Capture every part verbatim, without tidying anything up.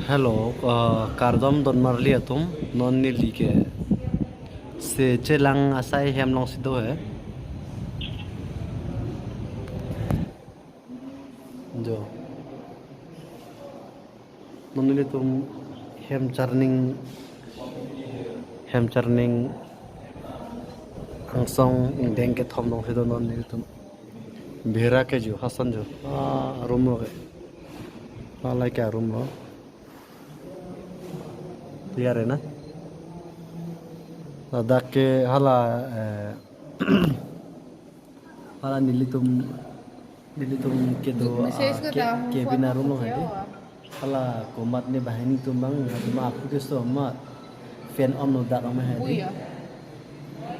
Hello, uh, kardom donmarli atum, non neli ke se chelang asai hem alongsi do he. Jo. Non nelitum hem charning, hem charning angsong ingdeng kethom alongsi do non nelitum. Bihera ke jo, Hassan jo. Ah, room lo ke. Ah, like a room lo. Clear na? Ladak ke hala, eh, hala nelitum, nelitum kedo, ah, ke-, cabin a room lo hadi. Hala komatne banghini atum abang, atum aphu keso amat fan on lo dak amat hadi.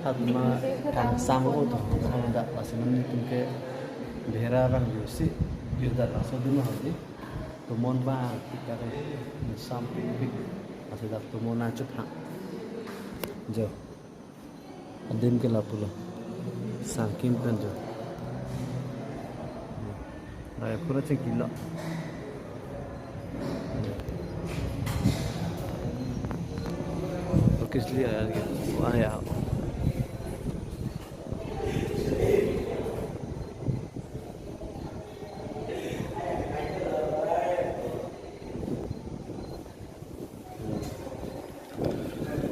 Atum kangsam o to, on lo dak, lasi non nelitum ke bihera abang jo si, bihera dak laso dun lo hadi. Tomon bang, kita ke sampik pik. Lasi dak tomon achup ha. Jo. Adim ke lapulo. Sangkim pen jo. Rai pura chingkilo. Okisli aya ke. Wah ya.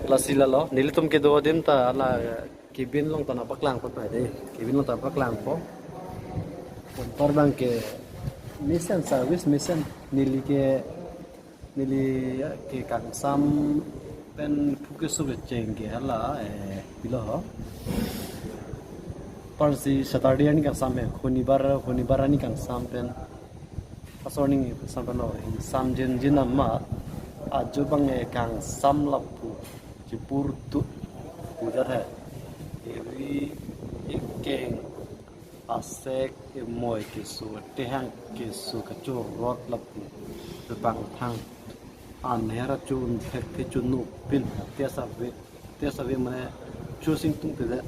Lasi lalo, nelitum kedo adim ta hala cabin along ta nangpaklang pon pai dei. Cabin along ta nangpaklang po. Anpar abang ke mesen service mesen neli ke, neli ke kangsam pen phu keso kecheng ke hala, eh, pilo ho. Anparsi Saturday arni kangsam he, Honibar, Honibar arni kangsam pen. Asor ning sampen lo, ingsamjinjin amat, ajo abang e kangsam lapu, chipur tu, pujar he. Evi ekeng, asek, emoi keso, tehang keso, kachorot lapu, pepangthang. Anher achun thek the chunupin, te save, te save mane chusing tung te de.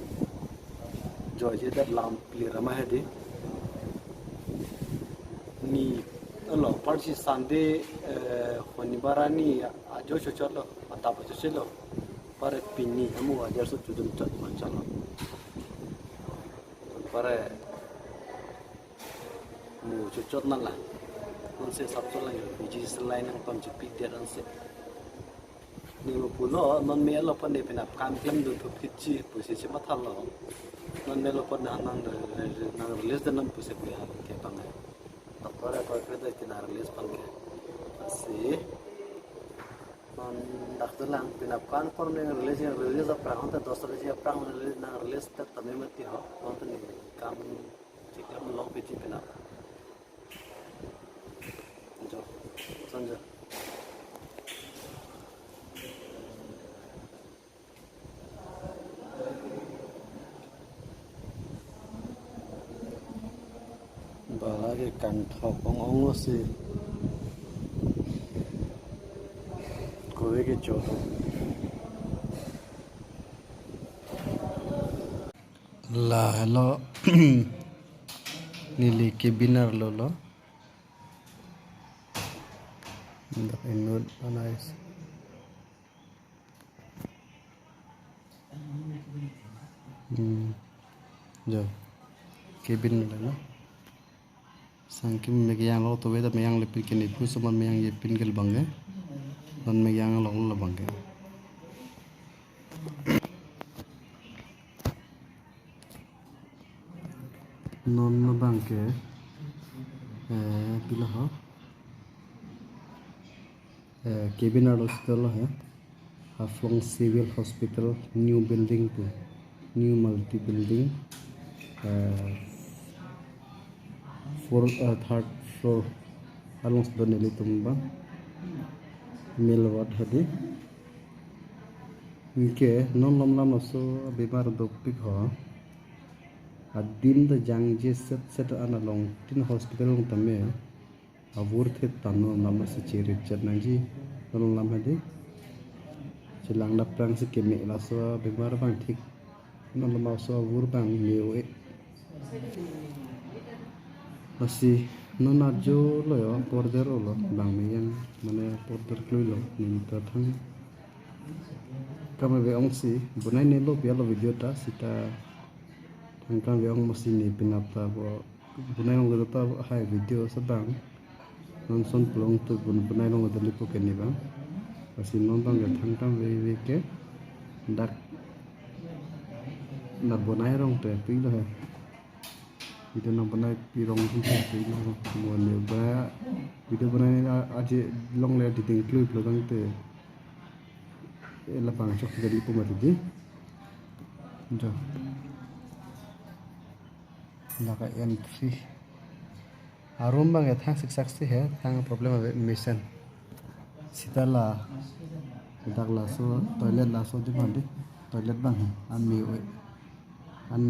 Joy je dat lam plir amat hedi. Ni, alo, anparsi Sunday, eh, Honibar arni ajo chochot lo, adap chochot lo. Anpar pini amu ajar so chudum chot man chalo. Anpar mu chochot nala. Ansi sap chot lang, biji selai nangtum chipi dia ansi. Ni mo pulo, non me lo pon de penap kam klemdun thu phitji, pusi si mathalo. Non me lo pon nang, nang, nang release de non pusi pu ya, ke pang. Doctor ya koi kre de ke nang release pang ke. Lasi, non dak tu lang, penap kam por nang release, nang release aphrang, honte dos release aphrang nang release, nang release tet tame mati ho, non tu ni kam chiklam long phitji penap. Jo, son jo. Bala ke kangthok ong ong lo si. Kove kecho. Lahelo neli cabin arlo lo. Dak inut anais. Hmm. Jo. Cabin lo na. Sangkim meyang lo, to weda meyang lepin ke nephu, suman meyang yepin ke labang ke. Non meyang lo labang ke. Non labang ke, eh, pilo ho. Eh, cabin arlo sitolo he. Haflong Civil Hospital new building pu, new multi building, eh, four, eh, third floor along si do nelitum abang. Male ward hedi. Anke non lom lam laso abimar dopik ho. Adim ta jangje set set an along tin hospital along tame. Avur the tano lam si chiri chet nangji. Tano lam hedi. Chelang dap prang si keme laso abimar abang thik. Non lam laso avur abang me-o-e. Lasi non ajo lo yo, border lo, bang meyang, mane Order klui lo, neli ta thang kam ave ong si, bonai ne lo pi alo video ta, sita thang kam ave ong mo si ne penap ta bo, bonai long ta hai video sa bang. Non son plong tu bon, bonai long ta lipo ke ne bang. Lasi non bang ke thang kam ave ave ke dak na bonai rong te pi lo he. Video nang bonai pi rong tum pi lo. Mo ne ba video bonai a, aje long le di ding klui plo tangte. E la bang chok jadi pu mati di. Jo. Laka entry. Arum bang ya thang siksak si he, thang problem ave mesen. Sita la dak laso toilet laso di bang di. Toilet bang he. An me oi. An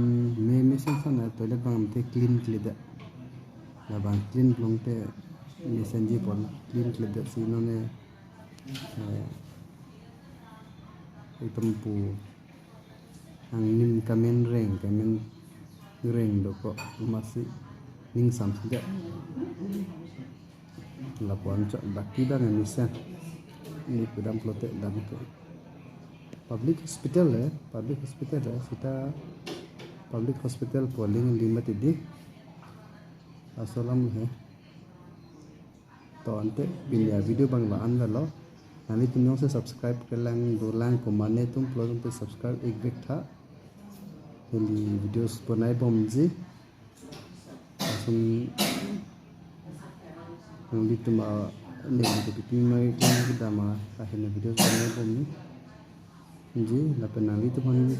me mesen san na toilet bang te clean clean da. La bang clean plong te mesen ji pon clean clean da si non ne. Eh, itum pu angnim kamen reng, kamen reng do ko masi ning sam sida. Lapuan chok baki bang mesen. Ni pudam plote dam ke. Public hospital eh, public hospital eh, sita public hospital polling lima tidi. Asalam he. To ante pini a video bang la-an lo. Nanglitum jongsi subscribe kelang dolang komane tum plus ante subscribe ik bek tha. Neli videos bonai bomji. Langsung nanglitum a neli kepipi mai kelang kedam a ahin videos bonai bomji. Ji, lapen nanglitum aphan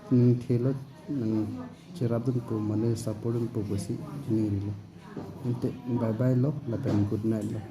ningthelo nang cherap dunpo mane support dunpo pusi ningrilo. Ante bye bye lo lapen good night lo.